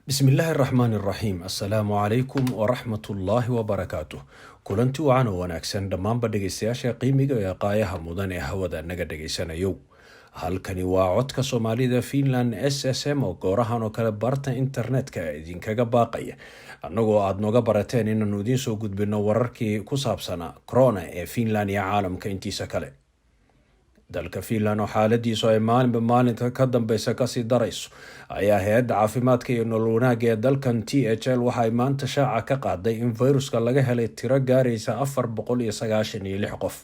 Bismillaahi raxmaani raxiim. Assalaamu calaykum waraxmatullaahi wabarakaatuh. Kulanti wacan oo wanaagsan dhammaanba dhegeystayaasha qiimiga ee qaayaha mudan ee hawada naga dhegaysanayow. Halkani waa Codka Soomaalida Finland SSM oo goorahan oo kale barta internetka idinkaga baaqaya, annagoo aada nooga barateen inaanu idiin soo gudbino wararkii ku saabsanaa corona ee Finland iyo caalamka intiisa kale. Dalka Finland oo xaaladiisu ay maalinba maalinta ka dambeysa kasii darayso ayaa hay-adda caafimaadka iyo nolol wanaagga ee dalkan THL waxa ay maanta shaaca ka qaaday in viruska laga helay tiro gaaraysa 496 qof.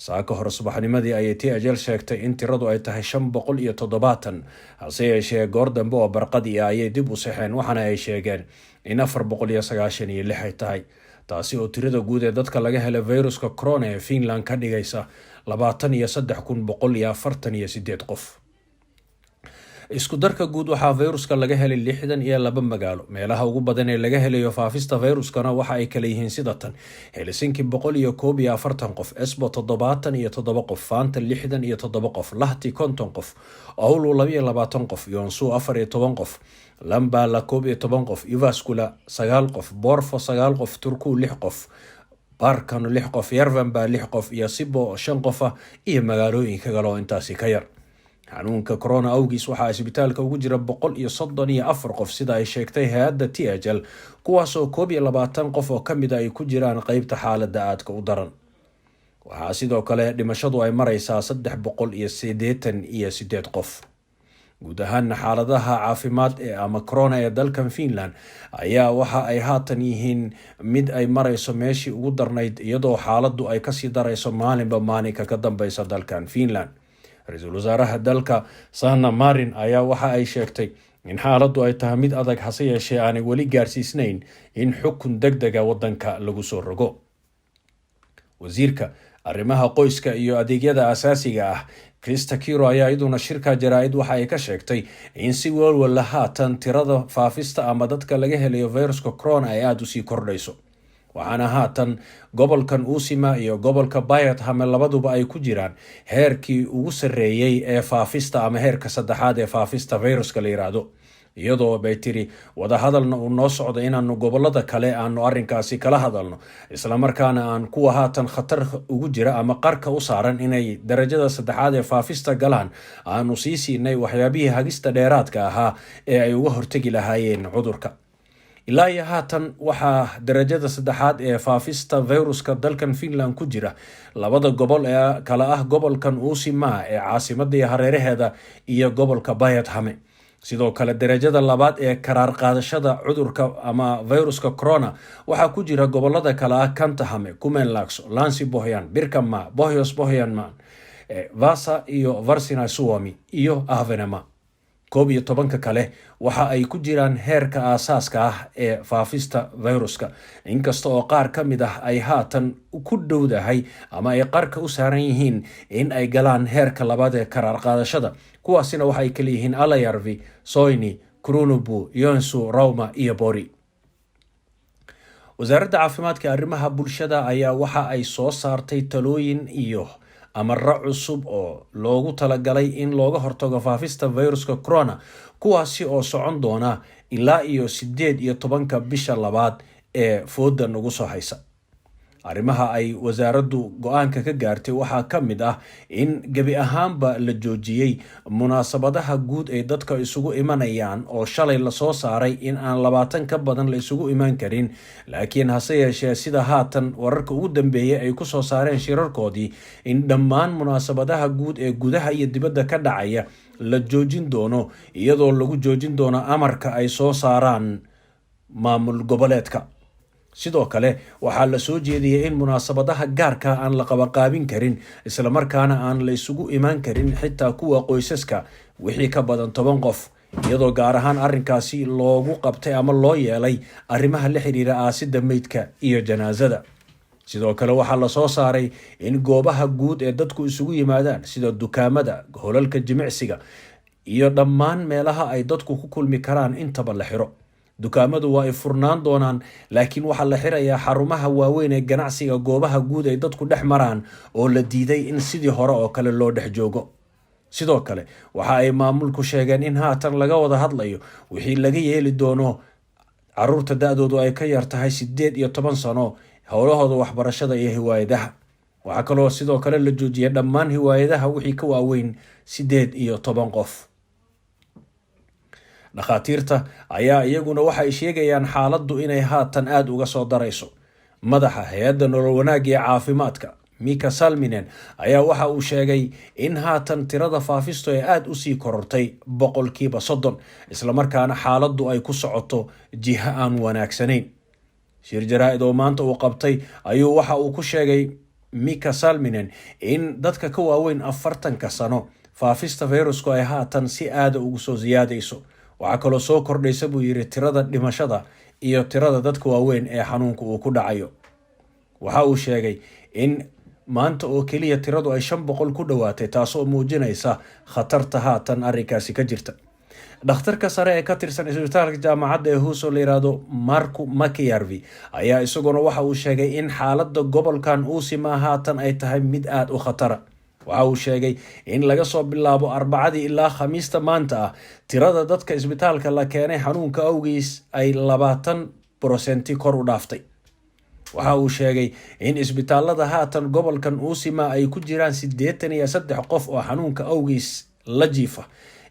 Saaka hore subaxnimadii ayay THL sheegtay in tiradu ay tahay 570, hase yeeshee goor dambe oo barqadii ayay dib u saxeen, waxaana ay sheegeen in 496 ay tahay, taasi oo tirada guud ee dadka laga helay viruska corona ee Finland ka dhigaysa 23,148 qof. Isku darka guud waxaa viruska laga helay 62 magaalo. Meelaha ugu badan ee laga helayo faafista viruskana waxa ay kala yihiin sida tan: Helsinki 141 qof, Espoo 77 qof, Vantaa 67 qof, Lahti 50 qof, Oulu 22 qof, Joensuu 14 qof, Lempäälä 11 qof, Jyväskylä 9 qof, Porvoo 9 qof, Turku 6 qof, Parkano 6 qof, Järvenpää 6 qof iyo Sipoo 5 qofa iyo magaalooyinka kale oo intaasi ka yar. Xanuunka corona awgiis waxaa isbitaalka ugu jira 134 qof, sida ay sheegtay hay-adda THL, kuwaasoo 21 qof oo kamid a ay ku jiraan qeybta xaalada aadka u daran. Waxaa sidoo kale dhimashadu ay mareysaa 388 qof. Guud ahaana xaaladaha caafimaad ee ama corona ee dalkan Finland ayaa waxa ay haatan yihiin mid ay mareyso meeshii ugu darnayd, iyadoo xaaladu ay kasii darayso maalinba maalinka ka dambeysa dalkan Finland. Ra-iisul wasaaraha dalka Sanna Marin ayaa waxa ay sheegtay in xaaladdu ay tahay mid adag, hase yeeshee aanay weli gaarsiisnayn in xukun deg dega waddanka lagu soo rogo. Wasiirka arrimaha qoyska iyo adeegyada asaasiga ah Krista Kiuru ayaa iyaduna shirka jaraa-id waxa ay ka sheegtay in si walwalla haatan tirada faafista ama dadka laga helayo viruska corona ay aada usii kordhayso, waxaana haatan gobolkan Uusimaa iyo gobolka Päijät-Häme labaduba ay ku jiraan heerkii ugu sarreeyey ee faafista ama heerka saddexaad ee faafista viruska la yiraahdo, iyadoo bay tiri wadahadalna uu noo socdo inaanu gobolada kale aanu arrinkaasi kala hadalno, islamarkaana aan kuwa haatan khatar ugu jira ama qarka u saaran inay darajada saddexaad ee faafista galaan aanu sii siinay waxyaabihii hagista dheeraadka ahaa ee ay uga hortegi lahaayeen cudurka. Ilaa iyo haatan waxaa darajada saddexaad ee faafista viruska dalkan Finland ku jira labada gobol ee kale ah gobolkan Uusimaa ee caasimada iyo hareeraheeda iyo gobolka Päijät-Häme. Sidoo kale darajada labaad ee karaar qaadashada cudurka ama viruska corona waxaa ku jira gobolada kale ah Kanta-Häme, Kymenlaakso, Länsi-Pohjan, Pirkanmaa, Pohjois-Pohjanmaa, Vaasa iyo Varsinais-Suomi iyo Ahvenanmaa. 11-ka kale waxa ay ku jiraan heerka aasaaska ah ee faafista viruska, inkasta oo qaar ka mid ah ay haatan ku dhowdahay ama ay qarka u saaran yihiin in ay galaan heerka labaad ee karaar qaadashada. Kuwaasina waxa ay kala yihiin Alajärvi, Soini, Kruunupyy, Joensuu, Rauma iyo Pori. Wasaaradda caafimaadka arrimaha bulshada ayaa waxa ay soo saartay talooyin iyo amaro cusub oo loogu talagalay in looga hortago faafista viruska corona, kuwaasi oo socon doona ilaa iyo 18-ka bisha labaad ee fooda nagu soo haysa. Arrimaha ay wasaaraddu go-aanka ka gaartay waxaa ka mid ah in gebi ahaanba la joojiyey munaasabadaha guud ay dadka isugu imanayaan, oo shalay lasoo saaray in aan 20 ka badan la isugu iman karin, laakiin hase yeeshee sida haatan wararka ugu dambeeyay ay kusoo saareen shirarkoodii in dhammaan munaasabadaha guud ee gudaha iyo dibadda ka dhacaya la joojin doono, iyadoo lagu joojin doono amarka ay soo saaraan maamul goboleedka. Sidoo kale waxaa la soo jeediyey in munaasabadaha gaarka aan la qabaqaabin karin, islamarkaana aan la isugu imaan karin xitaa kuwa qoysaska wixii ka badan 10 qof, iyadoo gaar ahaan arrinkaasi loogu qabtay ama loo yeelay arrimaha la xiriira aasidda meydka iyo janaasada. Sidoo kale waxaa lasoo saaray in goobaha guud ee dadku isugu yimaadaan, sida dukaamada, holalka jimicsiga iyo dhammaan meelaha ay dadku ku kulmi karaan, intaba la xiro. Dukaamadu waa ay furnaan doonaan, laakiin waxaa la xirayaa xarumaha waaweyn ee ganacsiga, goobaha guud ay dadku dhex maraan oo la diiday in sidii hore oo kale loo dhex joogo. Sidoo kale waxa ay maamulku sheegeen in haatan laga wada hadlayo wixii laga yeeli doono caruurta da-doodu ay ka yar tahay 18 sano, howlahooda waxbarashada iyo hiwaayadaha. Waxaa kaloo sidoo kale la joojiyay dhammaan hiwaayadaha wixii ka waaweyn 18 qof. Dhakhaatiirta ayaa iyaguna waxay sheegayaan xaaladdu inay haatan aada uga soo darayso. Madaxa hay-adda nolol wanaagga ee caafimaadka, Mika Salminen, ayaa waxa uu sheegay in haatan tirada faafistu ay aada usii korortay 30%, islamarkaana xaaladdu ay ku socoto jiho aan wanaagsanayn. Shir jaraa-id oo maanta uu qabtay ayuu waxa uu ku sheegay Mika Salminen in dadka ka waaweyn 40-ka sano faafista fayrusku ay haatan si aada ugu soo siyaadayso. Waxaa kaloo soo kordhaysa, buu yiri, tirada dhimashada iyo tirada dadka waaweyn ee xanuunka uu ku dhacayo. Waxa uu sheegay in maanta oo keliya tiradu ay 500 ku dhowaatay, taasoo muujinaysa khatarta haatan arrinkaasi ka jirta. Dhakhtarka sare ee ka tirsan isbitaalka jaamacadda ee Huuso la yiraahdo Marku Makiyarvi ayaa isaguna waxa uu sheegay in xaaladda gobolkan Uusimaa haatan ay tahay mid aada u khatara. Waxa uu sheegay in laga soo bilaabo Arbacadii ilaa Khamiista maanta ah tirada dadka isbitaalka la keenay xanuunka awgiis ay 20% kor u dhaaftay. Waxa uu sheegay in isbitaalada haatan gobolkan Uusima ay ku jiraan 83 qof oo xanuunka awgiis la jiifa,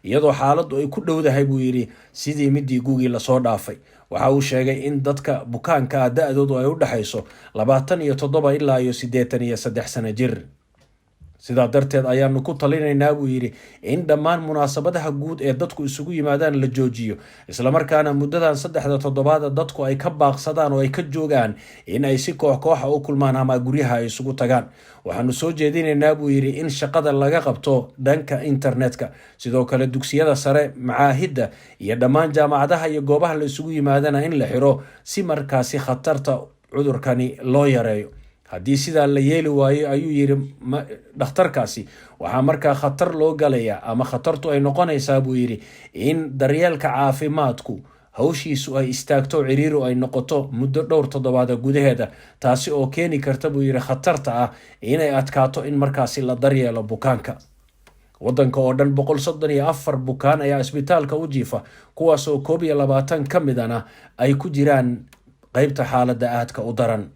iyadoo xaaladdu ay ku dhowdahay, buu yidhi, sidii midii gugii lasoo dhaafay. Waxa uu sheegay in dadka bukaanka ah da-doodu ay u dhexayso 27 ilaa iyo 83 sano jir. "Sidaa darteed ayaanu ku talinaynaa," buu yidhi, "in dhammaan munaasabadaha guud ee dadku isugu yimaadaan la joojiyo, islamarkaana muddadan 3-da toddobaada dadku ay ka baaqsadaan oo ay ka joogaan in ay si koox kooxa u kulmaan ama guryaha ay isugu tagaan. Waxaanu soo jeedinaynaa," buu yidhi, "in shaqada laga qabto dhanka internetka. Sidoo kale dugsiyada sare, macaahidda iyo dhammaan jaamacadaha iyo goobaha la isugu yimaadana in la xiro si markaasi khatarta cudurkani loo yareeyo. Haddii sidaa la yeeli waayo," ayuu yidhi dhakhtarkaasi, "waxaa markaa khatar loo galayaa ama khatartu ay noqonaysaa," buu yidhi, "in daryeelka caafimaadku hawshiisu ay istaagto, ciriiru ay noqoto muddo dhowr toddobaada gudaheeda, taasi oo keeni karta," buu yidhi, "khatarta ah inay adkaato in markaasi la daryeelo bukaanka." Wadanka oo dhan 134 bukaan ayaa isbitaalka u jiifa, kuwaasoo 21 ka midana ay ku jiraan qeybta xaaladda aadka u daran.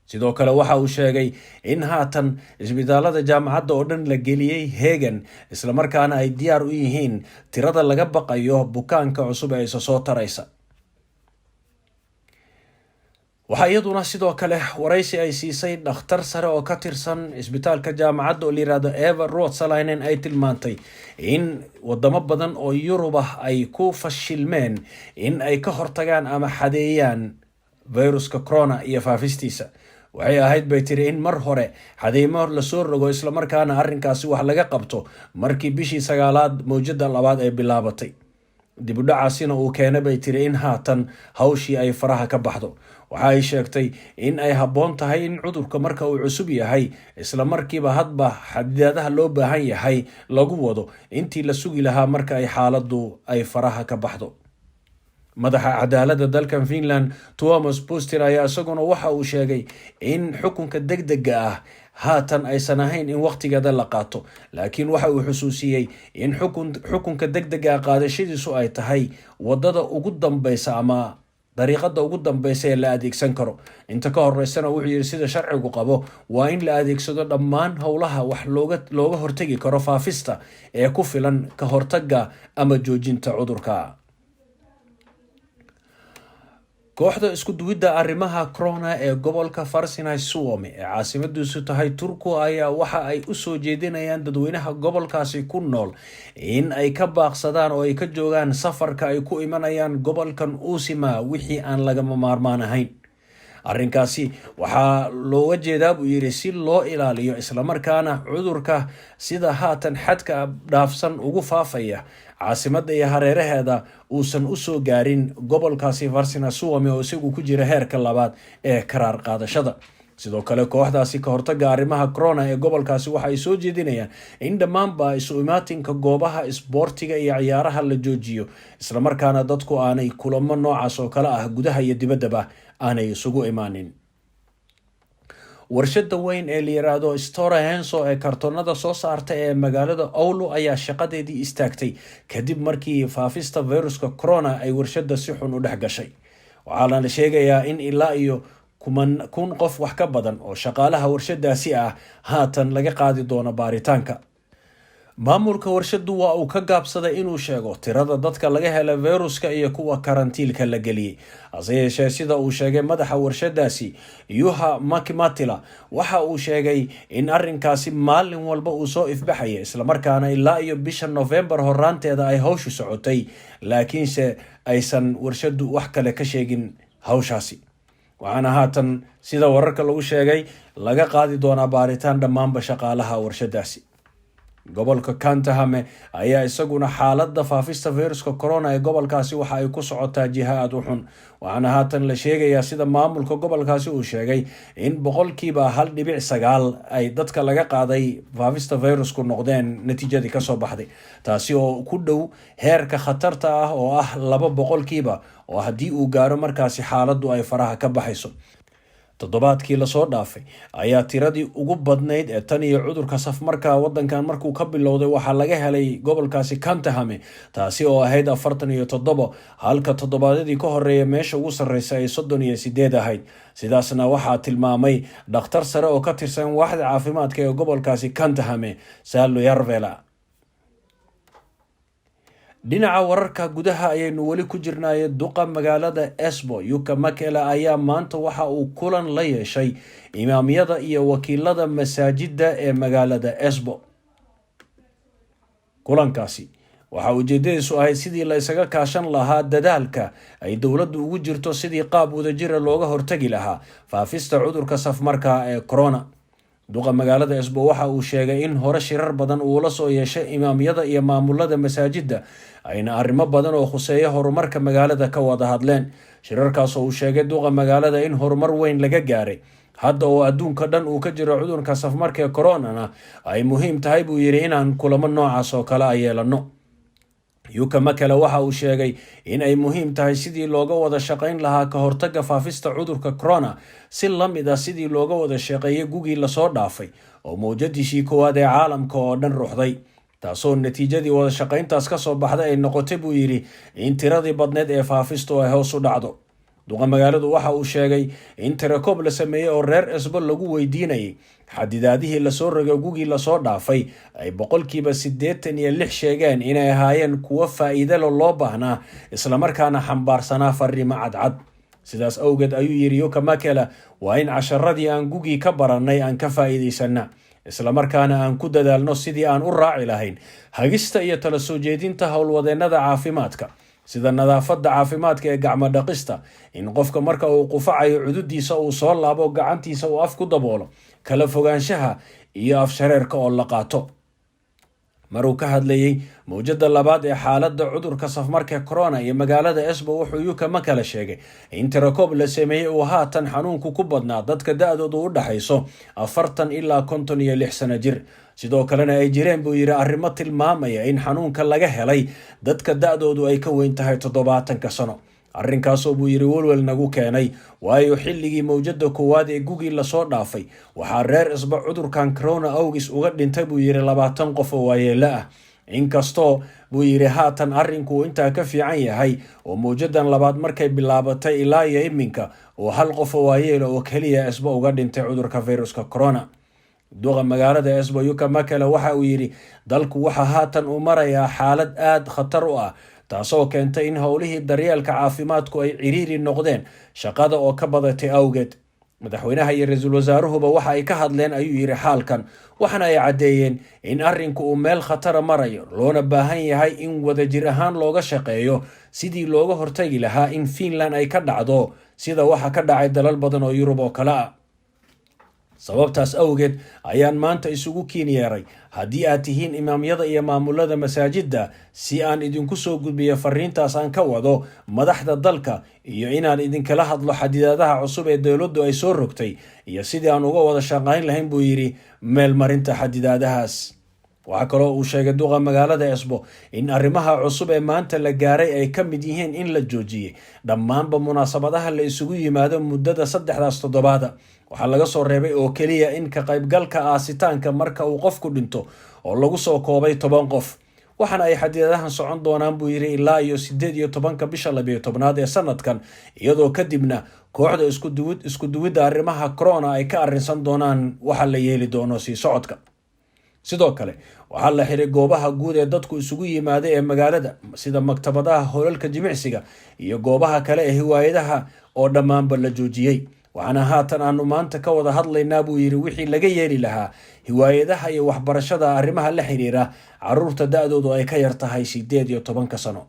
Sidoo kale waxa uu sheegay in haatan isbitaalada jaamacadda oo dhan la geliyey heegan, islamarkaana ay diyaar u yihiin tirada laga baqayo bukaanka cusub ee isa soo taraysa. Waxaa iyaduna sidoo kale waraysi ay siisay dhakhtar sare oo ka tirsan isbitaalka jaamacadda oo layirahdo Eva Ruotsalainen ay tilmaantay in wadamo badan oo Yurub ah ay ku fashilmeen in ay ka hortagaan ama xadeeyaan viruska corona iyo faafistiisa. "Waxay ahayd," bay tiri, "in mar hore xadeymo lasoo rogo, islamarkaana arrinkaasi wax laga qabto markii bishii sagaalaad mowjada labaad ay bilaabatay. Dibudhacaasina uu keenay," bay tiri, "in haatan hawshii ay faraha ka baxdo." Waxa ay sheegtay in ay habboon tahay in cudurka marka uu cusub yahay isla markiiba hadba xadidaadaha loo baahan yahay lagu wado, intii la sugi lahaa marka ay xaaladdu ay faraha ka baxdo. Madaxa cadaaladda dalkan Finland, Tuomas Puustinen, ayaa isaguna waxa uu sheegay in xukunka degdega ah haatan aysan ahayn in wakhtigeeda la qaato, laakiin waxa uu xusuusiyey in xukunka degdega ah qaadashadiisu ay tahay wadada ugu dambeysa ama dariiqada ugu dambeysa ee la adeegsan karo. Inta ka horeysana, wuxuu yidhi, sida sharcigu qabo waa in la adeegsado dhammaan howlaha wax looga hortegi karo faafista ee ku filan ka hortagga ama joojinta cudurka. Kooxda isku duwidda arrimaha corona ee gobolka Varsinais Suomi ee caasimadiisu tahay Turku ayaa waxa ay u soo jeedinayaan dadweynaha gobolkaasi ku nool in ay ka baaqsadaan oo ay ka joogaan safarka ay ku imanayaan gobolkan Uusima wixii aan lagama maarmaan ahayn. Arrinkaasi waxaa looga jeedaa, buu yidhi, si loo ilaaliyo islamarkaana cudurka sida haatan xadka dhaafsan ugu faafaya caasimadda iyo hareeraheeda uusan usoo gaarin gobolkaasi Varsinais Suomi oo isagu ku jira heerka labaad ee karaar qaadashada. Sidoo kale kooxdaasi ka hortaga arrimaha corona ee gobolkaasi waxa ay soo jeedinayaan in dhammaanba isu imaatinka goobaha isboortiga iyo ciyaaraha la joojiyo, islamarkaana dadku aanay kulamo noocaas oo kale ah gudaha iyo dibaddaba aanay isugu imaanin. Warshada weyn ee la yiraahdo Stora Enso ee kartoonada soo saarta ee magaalada Oulu ayaa shaqadeedii istaagtay kadib markii faafista viruska corona ay warshada si xun u dhex gashay. Waxaana la sheegayaa in ilaa iyo 1000 qof wax ka badan oo shaqaalaha warshadaasi ah haatan laga qaadi doono baaritaanka. Maamulka warshadu waa uu ka gaabsaday inuu sheego tirada dadka laga helay viruska iyo kuwa karantiilka la geliyey. Hase yeeshee, sida uu sheegay madaxa warshadaasi Juha Makimatila, waxa uu sheegay in arrinkaasi maalin walba uu soo ifbaxaya, islamarkaana ilaa iyo bisha Novembar horaanteeda ay hawshu socotay, laakiinse aysan warshadu wax kale ka sheegin hawshaasi. Waxaana haatan, sida wararka lagu sheegay, laga qaadi doonaa baaritaan dhammaanba shaqaalaha warshadaasi. Gobolka Kanta-Häme ayaa isaguna xaalada faafista viruska corona ee gobolkaasi waxa ay ku socotaa jiha aada u xun. Waxaana haatan la sheegayaa, sida maamulka gobolkaasi uu sheegay, in 1.9% ay dadka laga qaaday faafista virusku noqdeen natiijadii kasoo baxday, taasi oo ku dhow heerka khatarta ah oo ah 2%, oo haddii uu gaaro markaasi xaaladdu ay faraha ka baxayso. Toddobaadkii lasoo dhaafay ayaa tiradii ugu badnayd ee tan iyo cudurka safmarka wadankan markuu ka bilowday waxaa laga helay gobolkaasi Kanta-Häme, taasi oo ahayd 47, halka toddobaadyadii ka horeeya meesha ugu sarreysa ay 38 ahayd. Sidaasna waxaa tilmaamay dhakhtar sare oo ka tirsan waaxda caafimaadka ee gobolkaasi Kanta-Häme, Salo Yarvela. Dhinaca wararka gudaha ayaynu weli ku jirnaaye, duqa magaalada Esbo Jukka Makela ayaa maanta waxa uu kulan la yeeshay imaamyada iyo wakiilada masaajida ee magaalada Esbo. Kulankaasi waxaa ujeedadiisu ahayd sidii la isaga kaashan lahaa dadaalka ay dowladdu ugu jirto sidii qaab wadajira looga hortagi lahaa faafista cudurka safmarka ee corona. Duqa magaalada Esbo waxa uu sheegay in hore shirar badan uu la soo yeeshay imaamyada iyo maamulada masaajidda, ayna arrimo badan oo khuseeya horumarka magaalada ka wada hadleen. Shirarkaas oo uu sheegay duqa magaalada in horumar weyn laga gaaray, hadda oo adduunka dhan uu ka jiro cudurka safmarka ee coronana ay muhiim tahay, buu yidhi, inaan kulamo noocaas oo kale a yeelano. Jukka Makela waxa uu sheegay in ay muhiim tahay sidii looga wada shaqayn lahaa ka hortagga faafista cudurka corona, si la mid ah sidii looga wada shaqeeyay gugii lasoo dhaafay oo mawjadiisii koowaad ee caalamka oo dhan ruxday, taasoo natiijadii wada shaqayntaas kasoo baxday ay noqotay, buu yidhi, in tiradii badneed ee faafistu ay hoos u dhacdo. Duqa magaaladu waxa uu sheegay in tirakoob la sameeyey oo reer Esbo lagu weydiinayay xadidaadihii lasoo rogay gugii lasoo dhaafay ay 86% sheegeen inay ahaayeen kuwo faa'iidalo loo baahnaa, islamarkaana xambaarsanaa fariimo cadcad. Sidaas awgeed, ayuu yidhi Jukka Makela, waa in casharadii aan gugii ka barannay aan ka faa'iidaysana, islamarkaana aan ku dadaalno sidii aan u raaci lahayn hagista iyo tala soo jeedinta howlwadeennada caafimaadka, sida nadaafadda caafimaadka ee gacmo dhaqista, in qofka marka uu qufacayo cududiisa uu soo laabo, gacantiisa uu af ku daboolo, kala fogaanshaha iyo afshareerka oo la qaato. Maruu ka hadlayey mawjada labaad ee xaaladda cudurka safmarka corona iyo magaalada Esbo, wuxuu Jukka Makela sheegay in tirakoob la sameeyey uu haatan xanuunku ku badnaa dadka da-doodu u dhaxayso 40 ilaa 56 sano jir. Sidoo kalena ay jireen, buu yidhi, arrimo tilmaamaya in xanuunka laga helay dadka da-doodu ay ka weyn tahay 70-ka sano. Arrinkaasoo, buu yidhi, welwel nagu keenay, waayo xilligii mawjada koowaad ee gugii lasoo dhaafay waxaa reer Esbo cudurkan corona awgis uga dhintay, buu yidhi, 20 qof oo waayeelo ah. Inkastoo, buu yidhi, haatan arrinku intaa ka fiican yahay oo mawjadan labaad markay bilaabatay ilaa iyo iminka oo hal qof oo waayeela oo keliya Esbo uga dhintay cudurka viruska corona. Duqa magaalada Esbo Jukka Makela waxa uu yidhi dalku waxa haatan uu marayaa xaalad aada khatar u ah, taasoo keentay in howlihii daryeelka caafimaadku ay ciriiri noqdeen shaqada oo ka badatay awgeed. Madaxweynaha iyo ra-iisul wasaaruhuba waxa ay ka hadleen, ayuu yidhi, xaalkan, waxaana ay caddeeyeen in arrinku uu meel khatara marayo, loona baahan yahay in wadajir ahaan looga shaqeeyo sidii looga hortagi lahaa in Finland ay ka dhacdo sida waxa ka dhacay dalal badan oo Yurub oo kale ah. Sababtaas awgeed ayaan maanta isugu kiin yeeray, haddii aad tihiin imaamyada iyo maamulada masaajidda, si aan idinku soo gudbiyo fariintaas aan ka wado madaxda dalka iyo inaan idinkala hadlo xadidaadaha cusub ee dowladdu ay soo rogtay iyo sidii aan uga wada shaqayn lahayn, buu yidhi, meelmarinta xadidaadahaas. Waxaa kaloo uu sheegay duqa magaalada Esbo in arrimaha cusub ee maanta la gaaray ay ka mid yihiin in la joojiyey dhammaanba munaasabadaha la isugu yimaado muddada 3daas toddobaada. Waxaa laga soo reebay oo keliya in ka qaybgalka aasitaanka marka uu qofku dhinto oo lagu soo koobay 10 qof. Waxaana ay xadiidadahan socon doonaan, buu yidhi, ilaa iyo 18-ka bisha 12aad ee sanadkan, iyadoo kadibna kooxda isku duwidda arrimaha corona ay ka arrinsan doonaan waxa la yeeli doono sii socodka. Sidoo kale waxaa la xiray goobaha guud ee dadku isugu yimaada ee magaalada, sida maktabadaha, holalka jimicsiga iyo goobaha kale ee hiwaayadaha oo dhammaanba la joojiyey. Waxaana haatan aanu maanta ka wada hadlaynaa, buu yidhi, wixii laga yeeli lahaa hiwaayadaha iyo waxbarashada arrimaha la xiriira caruurta da-doodu ay ka yar tahay 18-ka sano.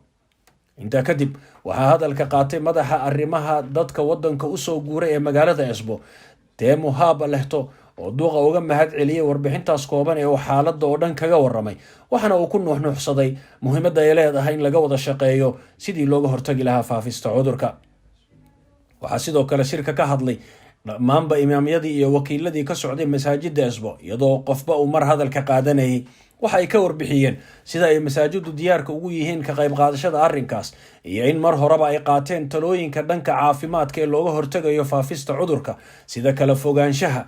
Intaa kadib waxaa hadalka qaatay madaxa arrimaha dadka wadanka usoo guuray ee magaalada Esbo, Teemu Haapalehto, oo duuqa uga mahad celiyey warbixintaas kooban ee uu xaaladda oo dhan kaga waramay. Waxaana uu ku nuuxnuuxsaday muhiimadda ay leedahay in laga wada shaqeeyo sidii looga hortagi lahaa faafista cudurka. Waxaa sidoo kale shirka ka hadlay dhammaanba imaamyadii iyo wakiiladii ka socday masaajidda Esbo, iyadoo qofba uu mar hadalka qaadanayay. Waxa ay ka warbixiyeen sida ay masaajiddu diyaarka ugu yihiin ka qayb qaadashada arrinkaas iyo in mar horeba ay qaateen talooyinka dhanka caafimaadka ee looga hortegayo faafista cudurka, sida kala fogaanshaha,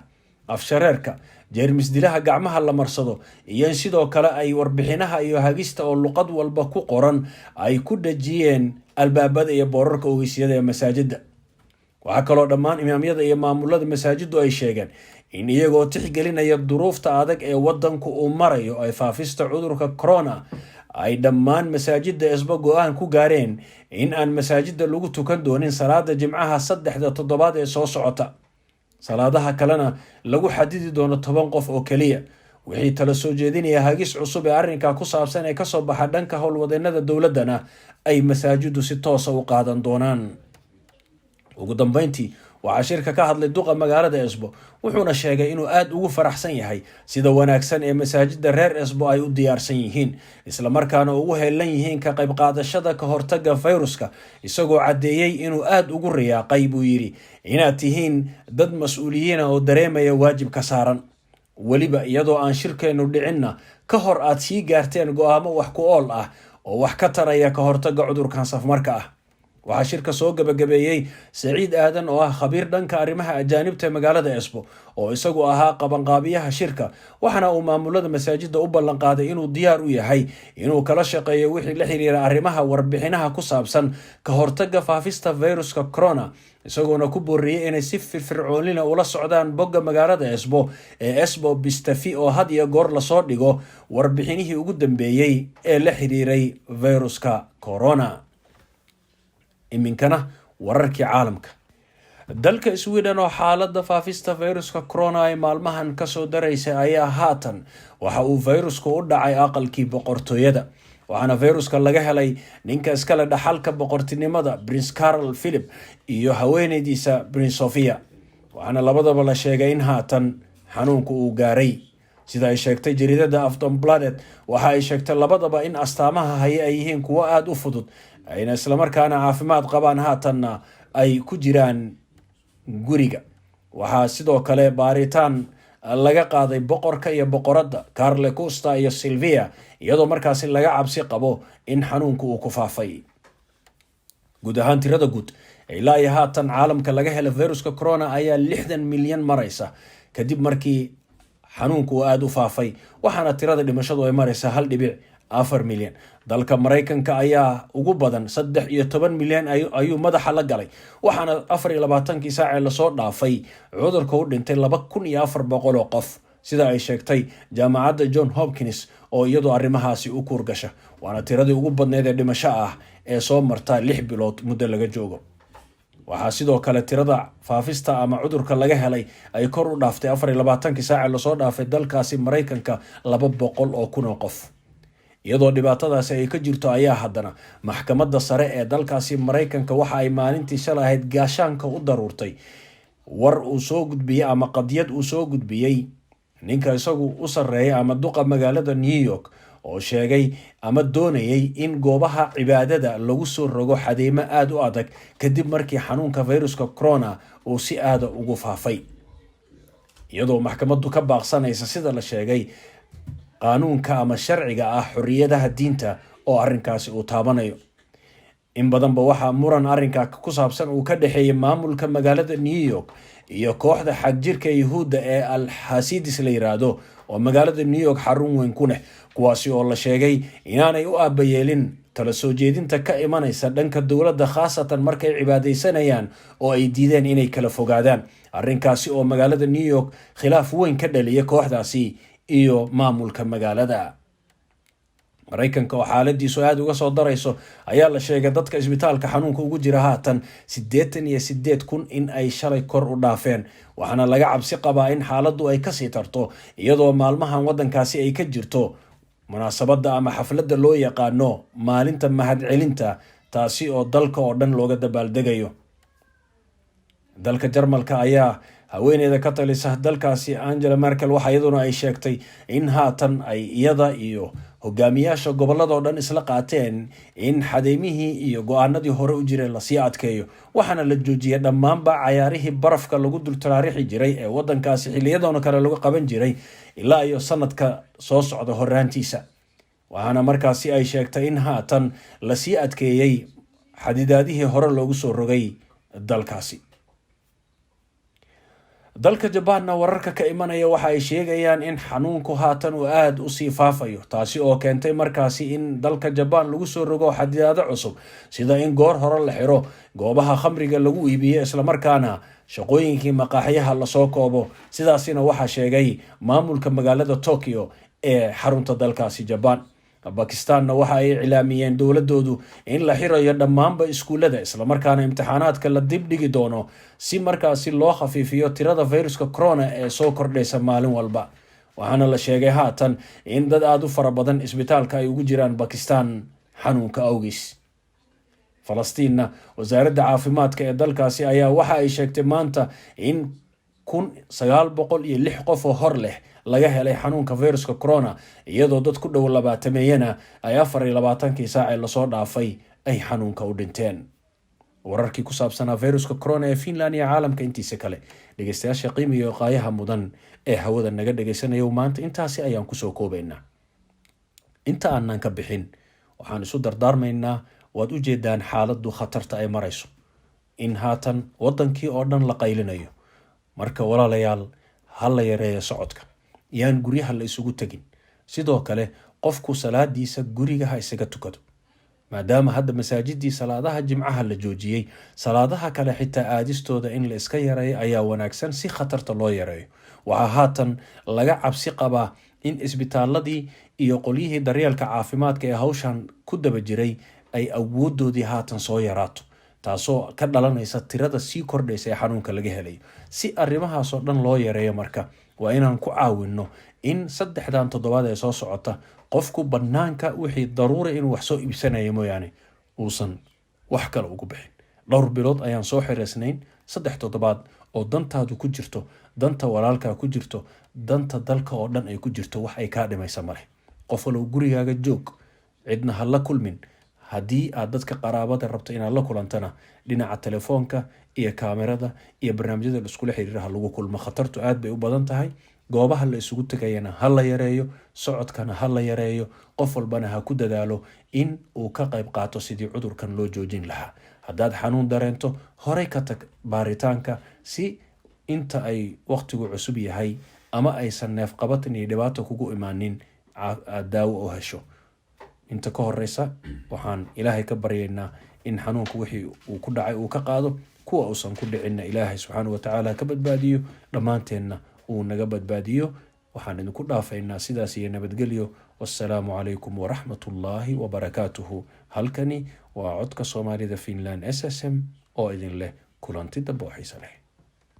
afshareerka, jeermis dilaha gacmaha la marsado, iyo in sidoo kale ay warbixinaha iyo hagista oo luqad walba ku qoran ay ku dhajiyeen albaabada iyo boorarka ogeysyada ee masaajidda. Waxaa kaloo dhammaan imaamyada iyo maamulada masaajiddu ay sheegeen in iyagoo tixgelinaya duruufta adag ee wadanku uu marayo ay faafista cudurka corona ay dhammaan masaajidda Esbo go-aan ku gaareen in aan masaajidda lagu tukan doonin salaada Jimcaha 3da toddobaad ee soo socota, salaadaha kalena lagu xadidi doono 10 qof oo keliya. Wixii tala soo jeedinaya hagis cusub ee arrinkaa ku saabsan ee kasoo baxa dhanka howlwadeenada dowladdana ay masaajiddu si toosa u qaadan doonaan. Ugu dambeyntii waxaa shirka ka hadlay duqa magaalada Esbo, wuxuuna sheegay inuu aada ugu faraxsan yahay sida wanaagsan ee masaajidda reer Esbo ay u diyaarsan yihiin, islamarkaana ugu heelan yihiin ka qayb qaadashada ka hortagga fayruska, isagoo caddeeyey inuu aada ugu riyaaqay, buu yidhi, inaad tihiin dad mas-uuliyiina oo dareemaya waajibka saaran, weliba iyadoo aan shirkeennu dhicinna ka hor aad sii gaarteen go-aamo wax ku ool ah oo wax ka taraya ka hortagga cudurkan safmarka ah. Waxaa shirka soo gabagabeeyey Saciid Aadan oo ah khabiir dhanka arrimaha ajaanibta ee magaalada Esbo, oo isagu ahaa qabanqaabiyaha shirka. Waxaana uu maamulada masaajidda u ballanqaaday inuu diyaar u yahay inuu kala shaqeeyo wixii la xiriira arrimaha warbixinaha ku saabsan ka hortagga faafista fayruska corona, isagoona ku booriyey inay si firfircoonina ula socdaan bogga magaalada Esbo ee Esbo.fi oo had iyo goor lasoo dhigo warbixinihii ugu dambeeyey ee la xiriiray fayruska corona. Iminkana wararkii caalamka. Dalka Sweden oo xaaladda faafista fayruska corona ay maalmahan kasoo daraysa ayaa haatan waxa uu fayrusku u dhacay aqalkii boqortooyada. Waxaana fayruska laga helay ninka iskale dhaxalka boqortinimada, Prince Carl Philip, iyo haweeneydiisa Prince Sofia. Waxaana labadaba la sheegay in haatan xanuunku uu gaaray, sida ay sheegtay jariidada Aftonbladet. Waxa ay sheegtay labadaba in astaamaha haye ay yihiin kuwo aada u fudud, ayna islamarkaana caafimaad qabaan, haatanna ay ku jiraan guriga. Waxaa sidoo kale baaritaan laga qaaday boqorka iyo boqoradda, Carl Gustaf iyo Silvia, iyadoo markaasi laga cabsi qabo in xanuunku uu ku faafay. Guud ahaan tirada guud ilaa iyo haatan caalamka laga helay viruska corona ayaa 60 milyan maraysa kadib markii xanuunku uu aada u faafay, waxaana tirada dhimashadu ay maraysaa 1.4 milyan. Dalka Maraykanka ayaa ugu badan, 13 milyan ayuu madaxa la galay, waxaana 24-kii saacee lasoo dhaafay cudurka u dhintay 2400 oo qof, sida ay sheegtay Jaamacadda John Hopkins oo iyadoo arrimahaasi u kuurgasha. Waana tiradii ugu badneyd ee dhimasho ah ee soo marta 6 bilood muddo laga joogo. Waxaa sidoo kale tirada faafista ama cudurka laga helay ay kor u dhaaftay 24-kii saace lasoo dhaafay dalkaasi Maraykanka 200,000 oo qof. Iyadoo dhibaatadaasi ay ka jirto ayaa haddana maxkamadda sare ee dalkaasi Maraykanka waxa ay maalintii shalay ahayd gaashaanka u daruurtay war uu soo gudbiyey ama qadiyad uu soo gudbiyey ninka isagu u sarreeya ama duqa magaalada New York, oo sheegay ama doonayay in goobaha cibaadada lagu soo rogo xadeymo aada u adag kadib markii xanuunka viruska corona uu si aada ugu faafay, iyadoo maxkamaddu ka baaqsanaysa, sida la sheegay, Qaanuunka ama sharciga ah xorriyadaha diinta oo arrinkaasi uu taabanayo. In badanba waxaa muran arrinka ku saabsan uu ka dhexeeyay maamulka magaalada New York iyo kooxda xagjirka Yuhuudda ee Al Xasidis la yiraahdo, oo magaalada New York xarun weyn ku leh, kuwaasi oo la sheegay inaanay u aabayeelin tala soo jeedinta ka imanaysa dhanka dowladda, khaasatan markay cibaadaysanayaan oo ay diideen inay kala fogaadaan. Arrinkaasi oo magaalada New York khilaaf weyn ka dhaliya kooxdaasi iyo maamulka magaalada. Maraykanka oo xaaladiisu aada uga soo darayso ayaa la sheegay dadka isbitaalka xanuunka ugu jira haatan 88,000 in ay shalay kor u dhaafeen, waxaana laga cabsi qabaa in xaaladdu ay kasii tarto, iyadoo maalmahan waddankaasi ay ka jirto munaasabadda ama xafladda loo yaqaano Maalinta Mahadcelinta, taasi oo dalka oo dhan looga dabaaldegayo. Dalka Jarmalka ayaa haweeneyda ka talisa dalkaasi, Angela Merkel, waxa iyaduna ay sheegtay in haatan ay iyada iyo hogaamiyaasha gobolladoo dhan isla qaateen in xadeymihii iyo go-aanadii hore u jiray lasii adkeeyo, waxaana la joojiyay dhammaanba cayaarihii barafka lagu dultaraarixi jiray ee wadankaasi xiliyadoona kale lagu qaban jiray ilaa iyo sanadka soo socda horaantiisa. Waxaana markaasi ay sheegtay in haatan lasii adkeeyey xadidaadihii hore loogu soo rogay dalkaasi. Dalka Jabaanna wararka ka imanaya waxa ay sheegayaan in xanuunku haatan uu aada usii faafayo, taasi oo keentay markaasi in dalka Jabaan lagu soo rogo xadidaado cusub, sida in goor hore la xiro goobaha khamriga lagu iibiyo, islamarkaana shaqooyinkii maqaaxyaha lasoo koobo. Sidaasina waxaa sheegay maamulka magaalada Tokyo ee xarunta dalkaasi Jabaan. Bakistaanna waxa ay iclaamiyeen dowladoodu in la xirayo dhammaanba iskuullada, islamarkaana imtixaanaadka la dib dhigi doono, si markaasi loo khafiifiyo tirada fayruska corona ee soo kordhaysa maalin walba. Waxaana la sheegay haatan in dad aada u fara badan isbitaalka ay ugu jiraan Bakistan xanuunka awgiis. Falastiinna wasaaradda caafimaadka ee dalkaasi ayaa waxa ay sheegtay maanta in 1906 qof oo hor leh laga helay xanuunka viruska corona, iyadoo dad ku dhow labaatameeyana ay 24-kii saac ee lasoo dhaafay ay xanuunka u dhinteen. Wararkii ku saabsanaa viruska corona ee Finland iyo caalamka intiisa kale, dhegeystayaasha qiimiga qaayaha mudan ee hawada naga dhegeysanaya, maanta intaasi ayaan kusoo koobaynaa. Inta aanan ka bixin, waxaan isu dardaarmaynaa, waad u jeedaan xaaladdu khatarta ay marayso, in haatan wadankii oo dhan la qaylinayo. Marka walaalayaal, ha la yareeyo socodka, yaan guryaha la isugu tegin. Sidoo kale qofku salaadiisa guriga ha isaga tukado, maadaama hadda masaajidii salaadaha Jimcaha la joojiyey. Salaadaha kale xitaa aadistooda in la iska yareeyo ayaa wanaagsan, si khatarta loo yareeyo. Waxaa haatan laga cabsi qabaa in isbitaaladii iyo qolyihii daryeelka caafimaadka ee hawshan ku daba jiray ay awoodoodii haatan soo yaraato, taasoo ka dhalanaysa tirada sii kordhaysa ee xanuunka laga helayo. Si arrimahaasoo dhan loo yareeyo marka, waa inaan ku caawinno in 3dan toddobaad ee soo socota qofku bannaanka wixii daruuri inuu wax soo iibsanaya mooyaane uusan wax kale ugu bixin. Dhowr bilood ayaan soo xireysnayn. 3 toddobaad oo dantaadu ku jirto, danta walaalkaa ku jirto, danta dalka oo dhan ay ku jirto, wax ay kaa dhimaysa maleh. Qof walow gurigaaga joog, cidna ha la kulmin. Haddii aad dadka qaraabada rabto inaad la kulantana, dhinaca telefoonka iyo kaamirada iyo barnaamijyada la iskula xiriira ha lagu kulmo. Khatartu aad bay u badan tahay. Goobaha la isugu tegayana ha la yareeyo, socodkana ha la yareeyo, qof walbana ha ku dadaalo in uu ka qayb qaato sidii cudurkan loo joojin lahaa. Haddaad xanuun dareento, horey ka tag baaritaanka, si inta ay waqtigu cusub yahay ama aysan neefqabatin iyo dhibaato kugu imaanin aad daawo u hesho. Inta ka horeysa, waxaan Ilaahay ka baryaynaa in xanuunka wixii uu ku dhacay uu ka qaado, kuwa uusan ku dhicinna Ilaahay subxaana wa tacaala ka badbaadiyo, dhammaanteenna uu naga badbaadiyo. Waxaan idinku dhaafaynaa sidaas iyo nabadgelyo. Wassalaamu calaykum waraxmat ullaahi wabarakaatuhu. Halkani waa Codka Soomaalida Finland SSM oo idin leh kulanti dambe oo xiise leh.